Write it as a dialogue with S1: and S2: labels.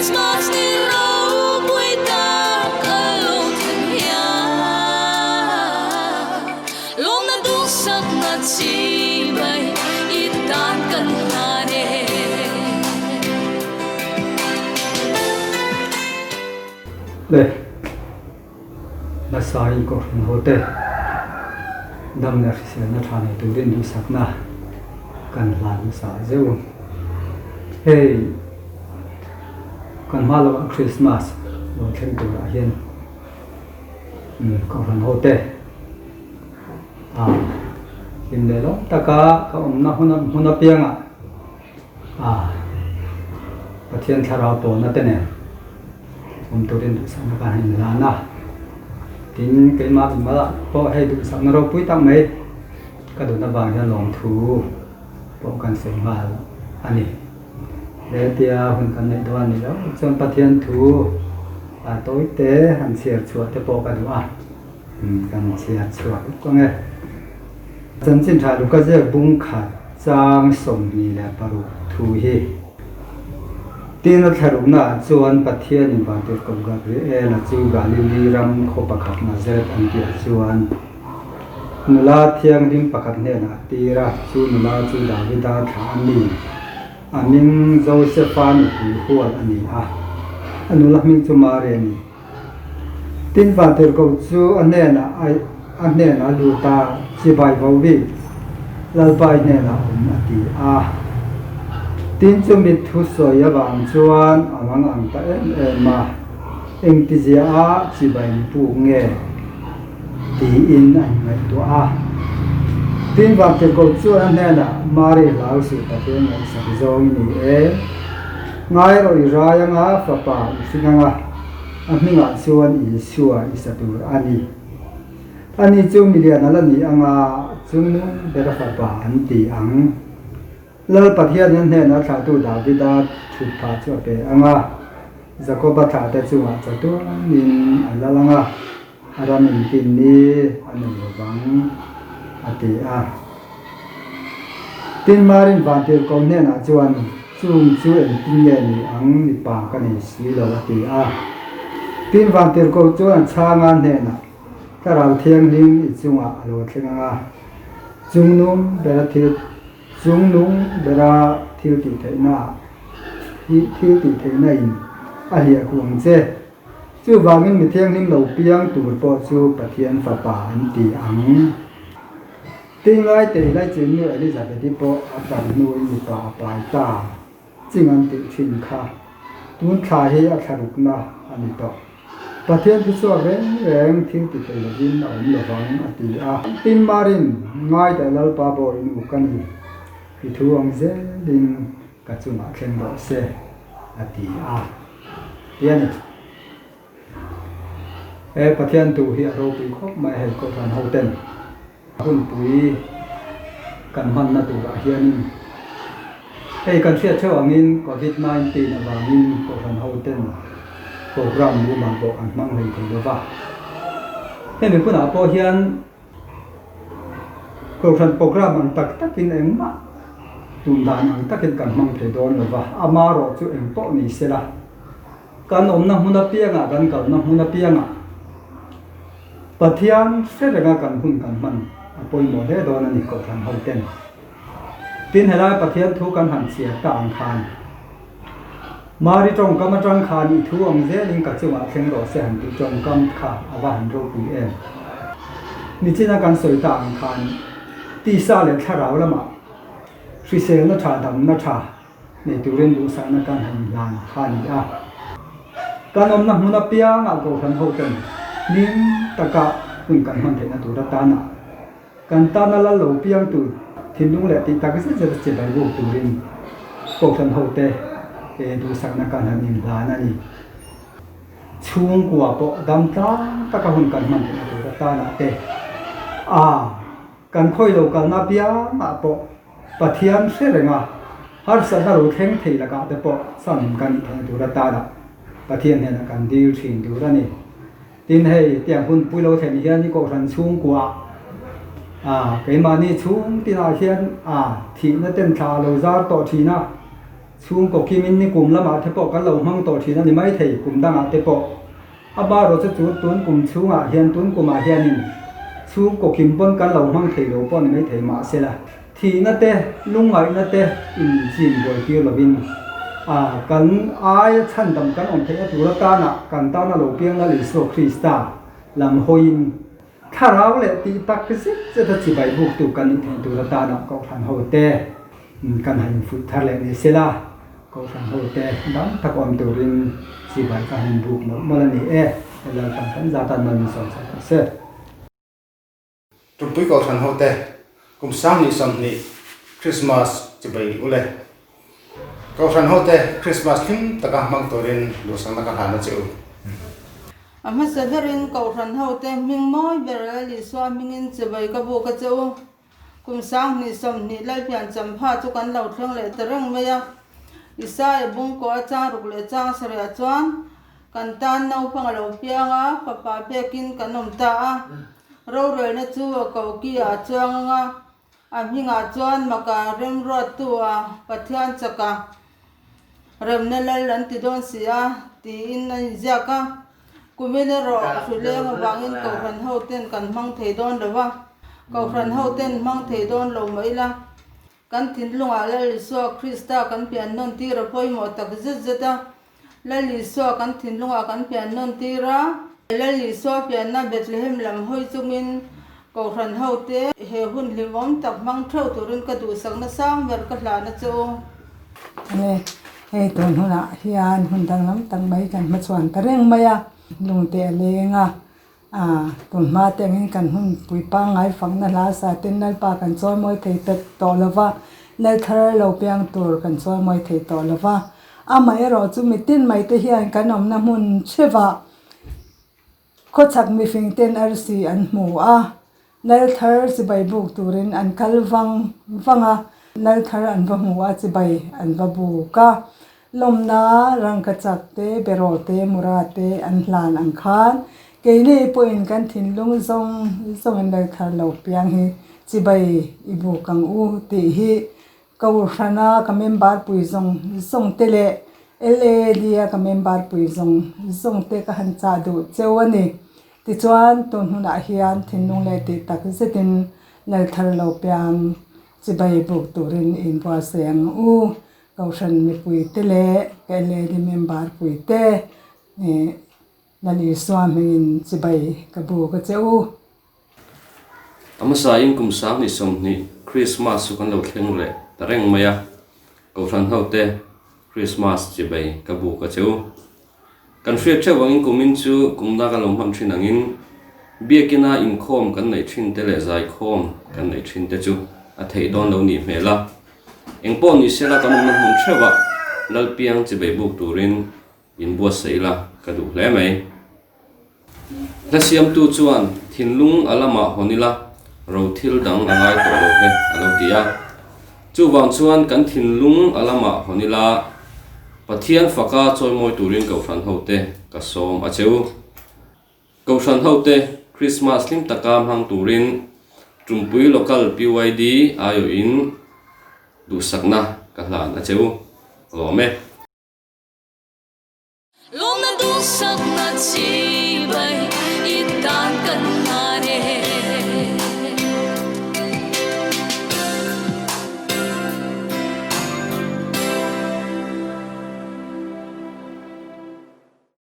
S1: Krismas ni ropui tak a lo thlen hian Lawmna duhsakna chi mai i tan kan hlan e.
S2: Le nasa in Kohhran hote dam leh hriselna tha nei turin duhsakna kan hlan hmasa zeuh. Hei kan hma lamah Christmas lo thleng turah hian Kohhran hote ah hlim leh lawm taka ka awmna hmun apiangah A, Pathian thlarau pawlna te nen awm turin duhsakna kan han inhlan a, tin keimah mimal ah pawh hei duhsakna ropui tak mai ka duhna vang hian lawmthu pawh kan sawi nghal a ni. Hetia hun kan neih dawn a ni lo chuan Pathian thu a tawi te han chhiar chhuah te pawh ka duh a, kan chhiar chhuah vek ang e. Chanchin tha Luka ziak bung khat chang 26 thu hi. Tin a thlarukna ah chuan Pathian in Vantirhkoh Gabriela chu Galili ram khaw pakhat Nazareth an tih ah chuan nula thianghlim pakhat hnenah a tir a, chu nula chu Davida thlah a ni. A hming Josefa nupui hual a ni a, a nula hming chu Mari a ni. Tin Vantirhkoh chu a hnenah a hnenah a lut a, Chibai Vovi, Lalpai hnenah awm a ti a. Tin chu mit thusawi avang chuan a mang ang ta em em a, Engtizia a chibai ni puk nge? tiin a inngaihtuah a. Tin Vantirhkoh chuan a hnenah, Mari hlau suh Pathian ngaihsak zawng i ni e. Ngai rawh i rai anga fapa i hring anga a hmingah chuan Isua i sa tur a ni. Ani chu milian a la ni anga chungnung bera fapa an ti ang. Lal Pathian hian hnenah thlahtu Davida thut phah chu a pe anga, Jakoba thlahte chungah chatuanin a lal anga, a ram intin ni a nei lo vang, a ti a. Tin, Marin Vantirhkoh hnenah chuan, Chung chu engtin nge ni ang, mipa ka nei si lo, a ti a. Tin, Vantirhkoh chuan a chhang a hnenah, Thlarau Thianghlim i chungah a lo thleng ang a, chungnung bera thil chungnung bera thil tih theihna hi thil tih theihna in a hliah khuh ang che. Chuvangin mi thianghlim lo piang tur pawh chu Pathian Fapa an ti ang. Tingai tei lai chinnu Elizabeth-i pawh a tar hnuin mipa a pai ta ching an tih thin kha. Tun thla hi a thlarukna a ni tawh. Pathian thu chhuak reng reng thil ti thei lovin a awm lovang a ti a. Tin Marin, Ngaidai Lalpa bawi nu ka ni, i thu ang zelin ka chungah thleng rawh se, a ti a. Ti a ni. He Pathian tu hi a ropui khawp mai hei Kohhran ho ten hunpui kan hmanna turah hianin hei kan hriat theuh angin Covid 19 avangin Kohhran ho ten program mumal pawh kan hmang hlei thei lova. Hemi hunah pawh hian Kohhran program ang tak takin engmah tun dan ang takin kan hmang thei dawn lo va, amarawh chu eng pawh ni se la, kan awmna hmun apiangah, kan kalna hmun apiangah Pathian hre renga kan hun kan hman a pawimawh hle dawn a ni Kohhran hoten. Tin, helai Pathian thu kan han chhiar ta ang khan Mari tawngkam atang khan i thu ang zelin ka chungah thleng rawh se han tih tawngkam kha a va han ropui em. Nichina kan sawi ta ang khan tisa leh thlarau lamah hriselna tha damna tha nei turin duhsakna kan han hlan kha a ni a. Kan awmna hmun apiangah Kohhran hoten hlim taka hun kan hman theihna tur atana Kan tana lal lo piang tur thinlung leh tih tak zet zet a che bai buk turin Kohhran hote he duhsakna kan han inhlan a ni. Chhungkua pawh dam tlang taka hun kan hman theihna tur atana te a kan khawi lo kalna piangah pawh Pathian hre renga harsatna lo thleng thei lakah te pawh chhan kan nih theihna tur atana Pathian hnenah kan dil thin tur a ni. Tin hei tiang hun pui lo thlen hian i Kohhran chhungkua ah keimahni chhung tinah hian ah thihna ten thla a lo zar tawh thin a. Chhungkaw kimin ni kum lamah te pawh kan lo hmang tawh thin a ni maithei, kum dangah te pawh. A barawh chu chu tun kum chhungah hian tun kumah hianin chhungkaw kim pawn kan lo hmang thei lo pawh a ni maithei mahsela thihna te lungngaihna te inchim buai tir lovin a kan aia chhandam kan awm theihna tur atana kan tana lo piang Lal Isua Krista lam hawiin Thlarau leh tih tak zet zet a chibai buktu kan nih theih tur atana Kohhran hote kan han infuih thar leh ni sela, Kohhran hote dam tak awm turin chibai ka han buk mawlh mawlh a ni e, Lalpan kan zat a mal min sawm chho rawh se.
S3: Tumpui Kohhran hote kum 2020 Krismas chibai ule. Kohhran hote Krismas hlim taka hmang turin duhsakna ka hlan a che u.
S4: A hmasa berin Kohhran hote hming mawi ber Lal Isua hmingin chibai ka buk a che u. Kum 2020 Lalpian champha chu kan lo thleng leh ta reng mai a. Isaia bungkaw a chang ruk leh chang sarih ah chuan kan tan naupang a lo piang a, fapa pekin kan awm ta a. Rorelna chu a koki ah a chuang ang a, a hmingah chuan maka remruattu a Pathian chaka remna lal an ti dawn si a, tiin a inziak a. Kumin erawh hruleng avangin Kohhran hoten kan hmang thei dawn lo a, Kohhran hoten hmang thei dawn lo mah ila, kan thinlungah Lal Isua Krista kan pian nawn tir a pawimawh tak zet zet a, Lal Isua kan thinlungah kan pian nawn tir a. Lal Isua pianna Bethlehem lam hawi chungin Kohhran hote he hun hlimawm tak hmang theuh turin ka duhsakna sang ber ka hlahna che u.
S5: Ane, hei tun hunah hian hun danglam tak mai kan hmachhuan ta reng mai a, lungte a leng a, tun hma te angin kan hun pui pangngai fakna hla sa ten Lalpa kan chawimawi thei ta tawh lo va, Lalthar lo piang tur kan chawimawi thei tawh lo va, amaherawh chu mitin mai te hian kan awmna hmun hrevah Khawchhak mifing ten arsi an hmu a, Lalthar chibai buk turin an kal vang vang a, Lalthar an va hmu a, chibai an va buk a. Lawmna rangkachak te, beraw te, mura te an hlan ang khan keini pawhin kan thinlung zawng zawngin Lalthar lo piang hi chibai i buk ang u tih hi Kohhrana ka member pui zawng zawng te leh LAD a ka member pui zawng zawng te ka han chah duh cheu a ni. Tichuan, tun hunah hian thinlung leh tih tak zetin Lalthar lo piang chibai buk turin inbuatsaih ang u. Kohhran mipui te leh ka LAD member pui te Lal Isua hmingin chibai ka buk a che u.
S6: A hmasain kum 2020 Krismas chu kan lo thleng leh ta reng mai a, Kohhran hote Krismas chibai ka buk a che u. Kan hriat theuh angin kumin chu kumna kan lo hman thin angin Biakina inkhawm kan neih thin te leh zaikhawm kan neih thin te chu a theih dawn lo nih hmel a. Engpawh ni sela kan awmna hmun theuhah Lalpiang chibai buk turin Inbuatsaih ila ka duh hle mai. Hla siamtu chuan thinlung a lamah hawn ila ro thil dang a ngai tawh lo ve a lo ti a. Chuvang chuan kan thinlung a lamah hawn ila Pathian faka chawimawi turin Kohhran hote ka sawm a che u. Kohhran hote Krismas hlim taka hmang turin Tumpui Local PYD aiawhin duhsakna ka hlan a che u. Lawm e.
S1: Lawmna duhsakna chibai i tan ka.